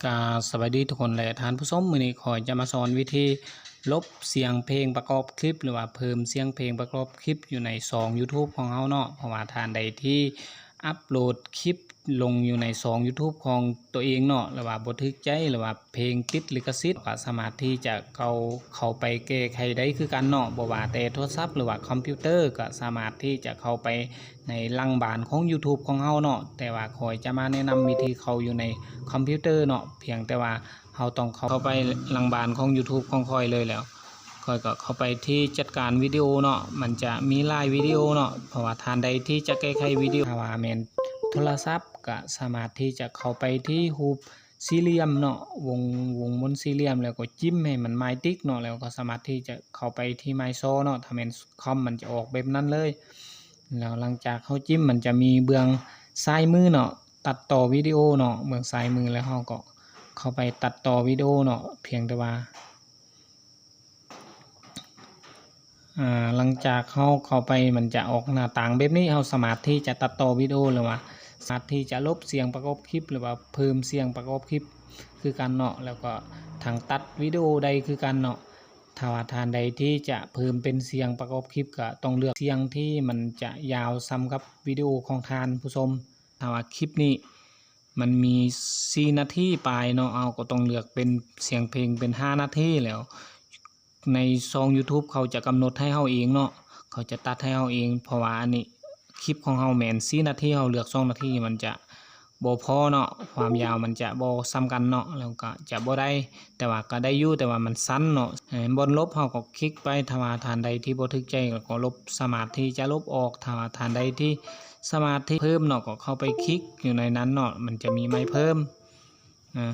ກາສະບາຍດີທຸກຄົນ ແລະ ທ່ານຜູ້ຊົມ, ມື້ນີ້ຂ້ອຍຈະມາສອນວິທີລົບສຽງເພງປະກອບຄລິບ ຫຼືວ່າເພີ່ມສຽງເພງປະກອບຄລິບຢູ່ໃນຊ່ອງ YouTube ຂອງເຮົາເນາະ. ເພາະວ່າທ່ານໃດທີ່ອັບໂຫຼດຄລິບລົງຢູ່ໃນຊ່ອງ YouTube ຂອງຕົວເອງເນາະ ຫຼືວ່າບໍ່ຖືກໃຈ ຫຼືວ່າເພງຕິດລິຂະສິດ ກໍສາມາດທີ່ຈະເຂົ້າ ເຂົ້າໄປແກ້ໄຂໄດ້ຄືກັນເນາະ. ບໍ່ວ່າແຕ່ໂທລະສັບ ຫຼືວ່າຄອມພິວເຕີ ກໍສາມາດທີ່ຈະເຂົ້າໄປ ໃນຫຼັງບ້ານຂອງ YouTube ຂອງເຮົາເນາະ, ແຕ່ວ່າຂ້ອຍຈະມາແນະນຳວິທີເຂົ້າຢູ່ໃນຄອມພິວເຕີເນາະ. ພຽງແຕ່ວ່າເຮົາຕ້ອງເຂົ້າ ເຂົ້າໄປຫຼັງບ້ານຂອງ YouTube ຂອງຂ້ອຍເລີຍ ແລ້ວຂ້ອຍກໍເຂົ້າໄປທີ່ຈັດການວິດີໂອເນາະ, ມັນຈະມີຫຼາຍວິດີໂອເນາະ. ເພາະວ່າທ່ານໃດທີ່ຈະແກ້ໄຂວິດີໂອ ຖ້າວ່າແມ່ນໂທລະສັບ ກໍສາມາດທີ່ຈະເຂົ້າໄປທີ່ຮູບ ສີ່ຫຼ່ຽມເນາະ, ວົງ ວົງມົນສີ່ຫຼ່ຽມ ແລ້ວກໍຈິ້ມໃຫ້ມັນໝາຍຕິກເນາະ, ແລ້ວກໍສາມາດທີ່ຈະເຂົ້າໄປທີ່ My Source ເນາະ. ຖ້າແມ່ນຄອມມັນຈະອອກແບບນັ້ນເລີຍ. ແລ້ວຫຼັງຈາກເຮົາຈິ້ມ ມັນຈະມີເບື້ອງຊ້າຍມືເນາະ, ຕັດຕໍ່ວິດີໂອເນາະ, ເບື້ອງຊ້າຍມື, ແລ້ວເຮົາກໍເຂົ້າໄປຕັດຕໍ່ວິດີໂອເນາະ. ພຽງແຕ່ວ່າ ອາ ຫຼັງຈາກເຮົາເຂົ້າໄປ ມັນຈະອອກໜ້າຕ່າງແບບນີ້. ເຮົາສາມາດທີ່ຈະຕັດຕໍ່ວິດີໂອ ຫຼືວ່າສາມາດທີ່ຈະລົບສຽງປະກອບຄລິບ ຫຼືວ່າເພີ່ມສຽງປະກອບຄລິບຄືກັນເນາະ, ແລ້ວກໍທັງຕັດວິດີໂອໄດ້ຄືກັນເນາະ. ຖ້າວ່າທ່ານໃດທີ່ຈະເພີ່ມເປັນສຽງປະກອບຄລິບ ກໍຕ້ອງເລືອກສຽງທີ່ມັນຈະຍາວສ່ຳກັບວິດີໂອຂອງທ່ານຜູ້ຊົມ. ຖ້າວ່າຄລິບນີ້ ມັນມີສີ່ນາທີປາຍເນາະ, ເຮົາກໍຕ້ອງເລືອກເປັນສຽງເພງເປັນຫ້ານາທີ. ແລ້ວໃນຊ່ອງ YouTube ເຂົາຈະກຳນົດໃຫ້ເຮົາເອງເນາະ, ເຂົາຈະຕັດໃຫ້ເຮົາເອງ, ເພາະວ່າອັນນີ້ຄລິບຂອງເຮົາແມ່ນສີ່ນາທີ, ເຮົາເລືອກສອງນາທີ ມັນຈະບໍ່ພໍເນາະ, ຄວາມຍາວມັນຈະບໍ່ສ່ຳກັນເນາະ, ແລ້ວກໍຈະບໍ່ໄດ້. ແຕ່ວ່າກໍໄດ້ຢູ່ ແຕ່ວ່າມັນສັ້ນເນາະ. ເອີ ບ່ອນລົບ ເຮົາກໍຄລິກໄປ, ຖ້າວ່າທ່ານໃດທີ່ບໍ່ຖືກໃຈ ກໍລົບ ສາມາດທີ່ຈະລົບອອກ. ຖ້າວ່າທ່ານໃດທີ່ສາມາດທີ່ເພີ່ມເນາະ ກໍເຂົ້າໄປຄລິກຢູ່ໃນນັ້ນເນາະ, ມັນຈະມີໄມ້ເພີ່ມ. ອາ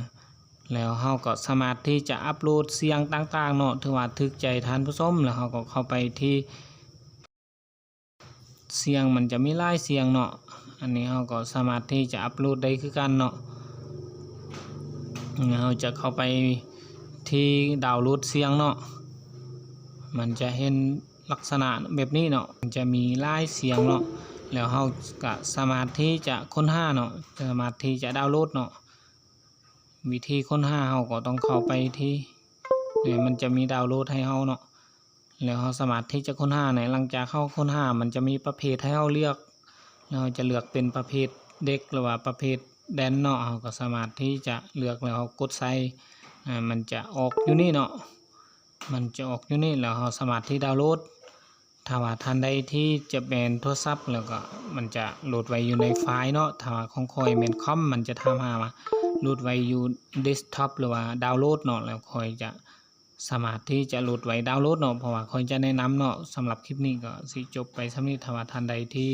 ແລ້ວເຮົາກໍສາມາດທີ່ຈະອັບໂຫຼດສຽງຕ່າງໆເນາະ, ຖືວ່າຖືກໃຈທ່ານຜູ້ຊົມ ແລ້ວເຮົາກໍເຂົ້າໄປທີ່ ສຽງມັນຈະມີຫຼາຍສຽງເນາະ, ອັນນີ້ເຮົາກໍສາມາດທີ່ຈະອັບໂຫຼດໄດ້ຄືກັນເນາະ. ເຮົາຈະເຂົ້າໄປທີ່ດາວໂຫຼດສຽງເນາະ, ມັນຈະເຫັນລັກສະນະແບບນີ້ເນາະ, ມັນຈະມີຫຼາຍສຽງເນາະ, ແລ້ວເຮົາກໍສາມາດທີ່ຈະຄົ້ນຫາເນາະ, ສາມາດທີ່ຈະດາວໂຫຼດເນາະ. ວິທີຄົ້ນຫາ ເຮົາກໍຕ້ອງເຂົ້າໄປທີ່ ນີ້ ມັນຈະມີດາວໂຫຼດໃຫ້ເຮົາເນາະ, ແລ້ວເຮົາສາມາດທີ່ຈະຄົ້ນຫາ ໃນ ຫຼັງຈາກເຮົາຄົ້ນຫາ ມັນຈະມີປະເພດໃຫ້ເຮົາເລືອກ, ແລ້ວເຮົາຈະເລືອກເປັນປະເພດເດັກ ຫຼືວ່າປະເພດແດນເນາະ. ເຮົາກໍສາມາດທີ່ຈະເລືອກ ແລ້ວເຮົາກົດໃສ່ ອາ ມັນຈະອອກຢູ່ນີ້ເນາະ, ມັນຈະອອກຢູ່ນີ້ ແລ້ວເຮົາສາມາດທີ່ດາວໂຫຼດ. ຖ້າວ່າທ່ານໃດທີ່ຈະແມ່ນໂທລະສັບ ແລ້ວກໍມັນຈະໂຫຼດໄວ້ຢູ່ໃນໄຟລ໌ເນາະ, ຖ້າວ່າຂອງຂ້ອຍແມ່ນຄອມ ມັນຈະຖາມຫາວ່າໂຫຼດໄວ້ຢູ່ເດັສທັອບ ຫຼືວ່າດາວໂຫຼດເນາະ, ແລ້ວຂ້ອຍຈະສາມາດທີ່ຈະໂຫຼດໄວ້ດາວໂຫຼດເນາະ. ເພາະວ່າຂ້ອຍຈະແນະນຳເນາະ, ສຳລັບຄລິບນີ້ກໍຊິຈົບໄປສ່ຳນີ້. ຖ້າວ່າທ່ານໃດທີ່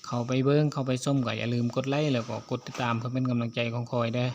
ເຂົ້າໄປເບິ່ງ ເຂົ້າໄປຊົມ ກໍຢ່າລືມກົດໄລ ແລ້ວກໍກົດຕິດຕາມ ເພື່ອເປັນກຳລັງໃຈຂອງຂ້ອຍເດີ້.